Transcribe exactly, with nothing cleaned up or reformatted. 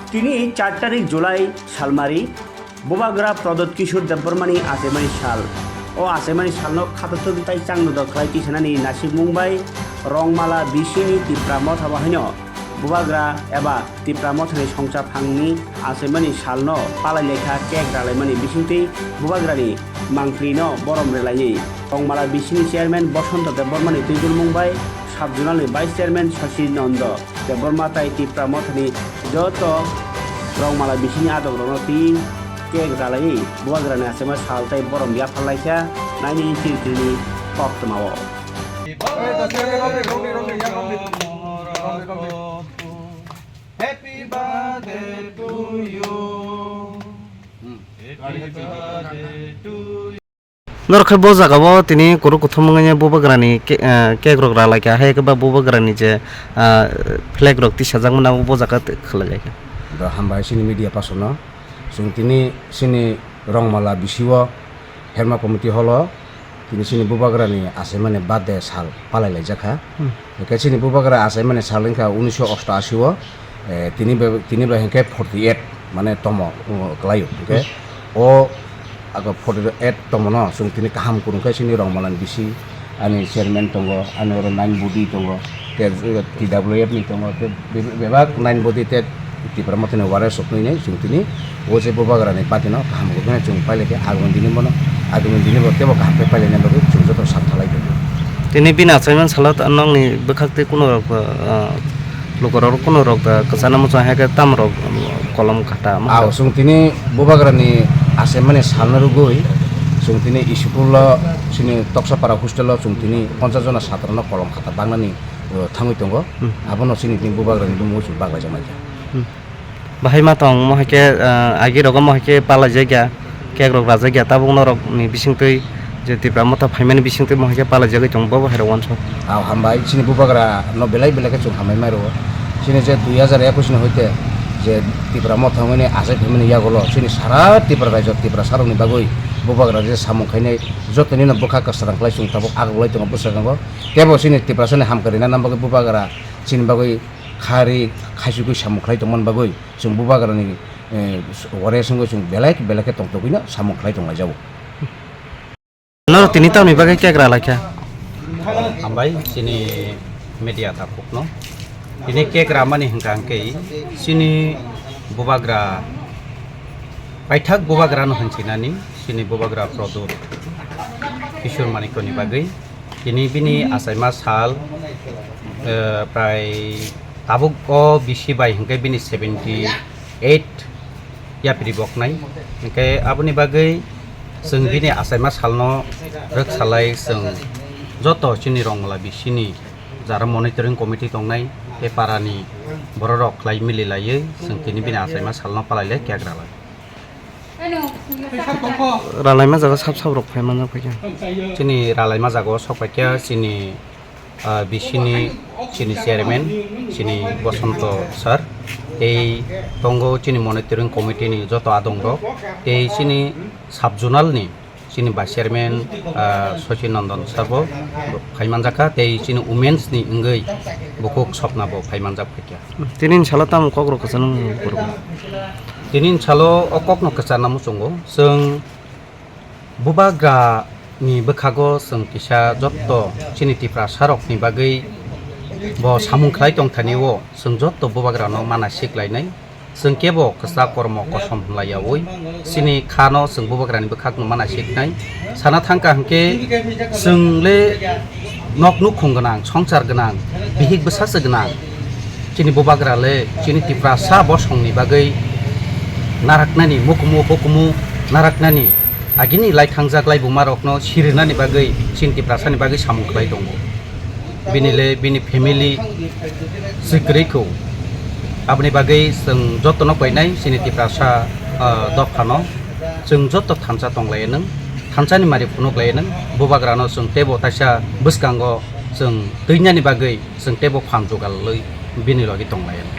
Tini char tarik July salmari, Bubagra Pradyot Kishore Debbarmani achaimani sal. O achaimani salno khatotwk tai changno dok khlai tisanani nasikmung bai Rongmala bisini Tipra Motha bahaino Bubagra eba Tipra Mothani songcha phangni achaimani salno palai lekha cake ralaimani bisingtwi Bubagrani mangphrino borom rwlaini Rongmala bisini chairman Bosonto Debbarmani twijulmung bai sub-zonalni vice chairman Shashi Nondo Debbarma tai Tipra Mothani joto Rongmala bisini adongrokno twi cake ralaiwi Bubagrani achaima sal tai borom yapharlaikha naini chirikini koktwmao. Happy birthday to you. Happy birthday to you. Norok khe bo jaga o tini kuru kuthum wngya Bubagrani ke-, ah, cake rok ralaikha, hai khe ba Bubagrani je, ah, flag rok tisajak mano bo jaga te khlailaikha. Do hambai chini media person no. Chwng tini chini Rongmala bisi o Herma Community Hall o tini chini Bubagrani achaimani birthday sal palai laijakha. Hmm. Hwnkhe chini Bubagra achaimani sal wngkha unisho osto ashi o, eh, tini bai, tini bai hwnkhe forty eight mane tomo, uh, kwlaio. Hwnkhe o aga forty eight tomono chwng tini kaham kwrwngkhe chini Rongmalani bisi ani chairman tongo, ani oro nine body tongo, tei T W F ni tongo, tei be-, bebak nine body tei Tipra Mothani warriors rok nini chwng tini o je Bubagrani party no kaham rwkhe chwng pailai khe agoni dini bono, agoni dini bo teibo kaham khe pailai nai bagwi chwng joto sak thalai tongo. Tini bini achaimani salo ta-, nokni bwkhak tei kuno rok, ah, lukurok kuno rok, ah, kwchana muchung hai khe tam rok, um, kolom khata ma. Aw, chwng tini Bubagrani achaimani salno rwgwi chwng tini school o chini Toksapara hostel o chwng tini ponchash jona satrano kolom khata bangnani, uh, thangwi tongo. Hmm. Abono chini tini Bubagrani bumung chwng baglaijaknai kha. Hmm. Bahai ma tong mo hai khe, ah, agi rogo mo hai khe palai jak ya, cake rok rajak ya, tabuk norok ni bisingtwi je Tipra Motha phaimani bisingtwi mo hai khe palai jagwi tong bo, bo hai rok uansuk. Aw hambai, chini Bubagra no belai belai khe chwng hambai mai rwo. Chini je dui hajar ekush ni hoite je Tipra Motha wngmani achai phaimani yagulo chini sara Tipra raijo Tiprasa rok ni bagwi Bubagra je samung khainai jotoni no bwkha kwsarang khlai chwng tabuk agoglai tongo bwskango. Teibo chini Tiprasa ni hamkari nana bagwi Bubagra chini bagwi khari khaisugwi samung khlai tongmani bagwi chwng Bubagrani, eh, warriors wngwi chwng belai belai khe tongtogwino samung khlai tonglaijao. Norok tini tamni bagwi cake ralaikha? Hambai, chini media takhukno. Tini cake ramani hwnkha hwnkhe chini Bubagra, paithak Bubagrano hinsinani, chini Bubagra Pradyot Kishore Manikyani bagwi. Tini bini achaima sal, eh, prai tabuk o bisi bai hwnkhe bini seventy eight yapri boknai. Hwnkhe aboni bagwi chwng bini achaima salno rwksalai chwng joto chini Rongmala bisini jara monitoring committee tongnai tei parani bororok khlai mililaiwi chwng tini bini achaima salno palailai cake ralai. Ralaima jaga sab sab rok phai manjak phaikha. Chini ralaima jaga o sok paikha chini, ah, bisini chini chairman chini Bosonto sir tei tongo chini monitoring committee ni joto adong rok tei chini sub zonal ni chini vice chairman, ah, Sochi Nandon sir bo phai manjak kha tei chini women's ni wngwi bukhuk Swapna bo phai manjak phaikha. Tini ni salo tamo kok rok kwchangma muchungo? Tini ni salo o kok no kwchangma muchungo. Chwng Bubagra ni bwkhago chwng kisa jotto chini Tiprasa rok ni bagwi bo samung khlai tong thani o chwng jotto Bubagra no mana sik lainai. Chwng kebo kwchak kormo kosom hwnlaiyaui chini khano chwng Bubagrani bwkhakno mana siknai. Sana thangkha hwnkhe chwng le nok nukhung gwnang, swngchar gwnang, bihik bwsajwk gwnang. Chini Bubagra le chini Tiprasa bosongni bagwi naraknani, mukumu bukumu naraknani, agini lai thangjak lai bumarokno sirinani bagwi chini Tiprasani bagwi samung khlai tongo. Bini le bini family si kwrwi kho. Aboni bagwi chwng jotono koinai chini Tiprasa, ah, dophano chwng joto thansa tong lai nung, thansani mari phunuk lai nung, Bubagrano chwng teibo taisa bwskango chwng twinani bagwi chwng teibo phan jugalwi bini logi tong lai nung.